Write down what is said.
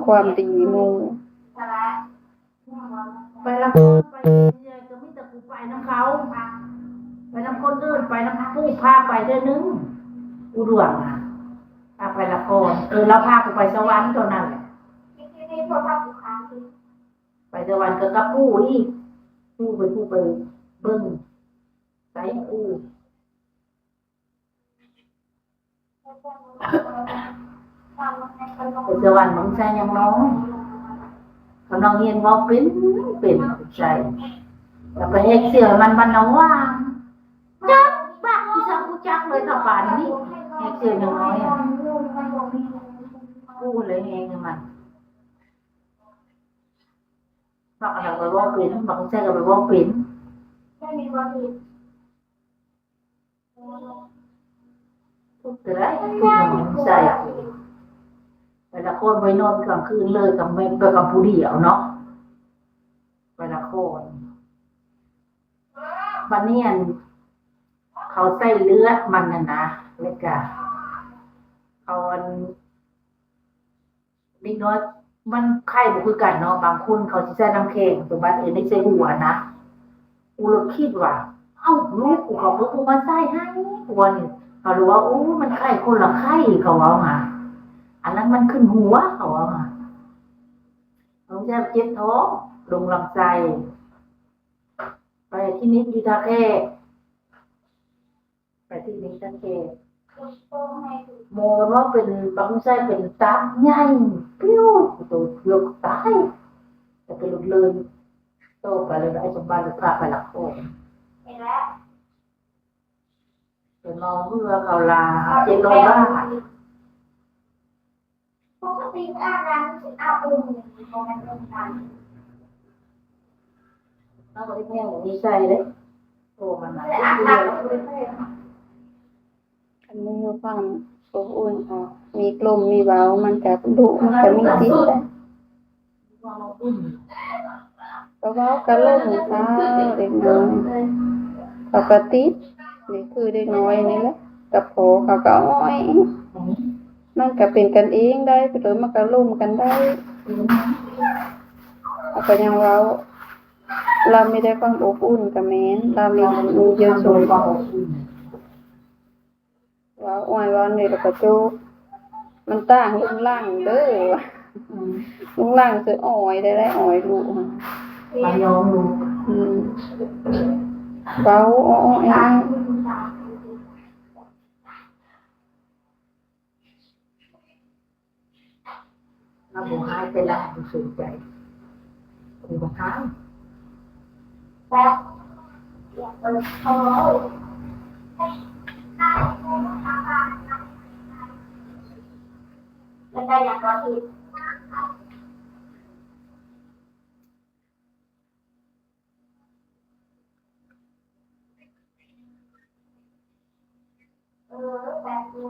ຄວາມດີໝູ່. ໄປລະຄອນໄປເລື້ອຍກໍມີແຕ່ຜູ້ໄປນຳເຂົາ ໄປນຳຄົນອື່ນ ໄປນຳຜູ້ພາໄປເທື່ອໜຶ່ງ ປູດວງນະ ພາໄປລະຄອນ ເອີ ລາວພາກູໄປສະຫວັນຕອນນັ້ນແຫຼະ ໄປສະຫວັນກໍກັບປູອີກ ປູເປັນຜູ້ໄປເບິ່ງ ໃສປູ ໄປສະຫວັນ ບັກຊາຍຍັງນ້ອຍ ກຳລັງຮຽນເວົ້າເປັນ ເປັນ ໃສ ແລ້ວໄປແຮກເສື້ອໃຫ້ມັນ ມັນນະຫວ່າງ ຈັກບັກ ຜູ້ຊາຍຮູ້ຈັກເລີຍ ຖ້າປານນີ້ ແຮກເສື້ອຍັງນ້ອຍ ປູເລີຍແຮກໃຫ້ມັນ ບັກອັນນັ້ນກໍເວົ້າເປັນ ບັກຊາຍກໍໄປເວົ້າເປັນ. ທຸກເທື່ອໃດ ທຸກໃສ່ ແຕ່ລະຄົນໄປນອນກາງຄືນເລີຍ ກຳແມ່ນໄປກັບຜູ້ດຽວເນາະ ແຕ່ລະຄົນ ບັດນີ້ ອັນ ເຂົາໃສ່ເລືອດມັນນັ້ນນະ ແລ້ວກະເຂົາ ອັນ ເດັກນ້ອຍມັນໄຂ້ບໍ່ຄືກັນເນາະ ບາງຄົນເຂົາຊິໃສ່ນ້ຳແຂງ ສະບັດເອງໃສ່ຫົວນະ ກູລະຄິດວ່າ ເອົ້າ ລູກກູເຂົາຄືບໍ່ມາໃສ່ໃຫ້ ກູວ່ານີ້ ເຂົາເລີຍວ່າ ໂອ້ ມັນໄຂ້ຄົນລະໄຂ້ ເຂົາເວົ້າຫາ ອັນນັ້ນມັນຂຶ້ນຫົວ ເຂົາເວົ້າຫາ ເຂົາເຈັບທ້ອງ ລົງລຳໄສ້ ໄປຄລີນິກຢູ່ທ່າແຂກ ໄປທີ່ນີ້ທັງແກ່ ໝໍເວົ້າເປັນ ບາງໃສ່ເປັນຕັບໃຫຍ່ ປິວ ໂຕເກືອບຕາຍ ແຕ່ເປັນລູກເລີຍ ໂຕໄປແລ້ວ ໄອ້ສົມບັດພາໄປລັກຂອງ ເປັນເມາເຮືອເຂົາລາ ເຈັດຮ້ອຍບາດ. ປົກກະຕິອາບນ້ຳ ອາບອຸ່ນ ບໍ່ແມ່ນເລື່ອງການ ເຮົາບໍ່ໄດ້ແພງ ບໍ່ມີໃສ່ເດ້ ໂຕມັນນະ ຄັນມີຄວາມອົບອຸ່ນ ມີລົມມີເວົ້າ ມັນກະດຸ ມັນກະມີຈິດໄດ໋. ກໍເວົ້າກະລົມເຂົາ ເດັກນ້ອຍເຂົາກະຕິດ ນີ້ຄືເດັກນ້ອຍນີ້ແຫຼະ ກັບພໍ່ເຂົາກະອ້ອຍ ມັນກະເປັນກັນເອງໄດ໋ ເຂົາເຈົ້າມັນກະລົມກັນໄດ້ ເຂົາກະຍັງເວົ້າ ລາວມີແຕ່ຄວາມອົບອຸ່ນກະແມ່ນ ລາວມີ ມີຢູ່ສູງ ເວົ້າອ້ອຍເວົ້ານີ້ແລ້ວກະໂຈກ ມັນຕ່າງລຸງຫຼັງເດີ ອືມ ລຸງຫຼັງຊິອ້ອຍໄດ້ ໄດ້ອ້ອຍລູກ ມາຍອມລູກ ອືມ ເວົ້າອ້ອຍອ້ອຍ ລາວບໍ່ຮ້າຍ ແຕ່ລາວບໍ່ສົນໃຈ ບໍ່ຮ້າຍ ແລ້ວກໍຢາກວ່າ ເອີ ແບບນີ້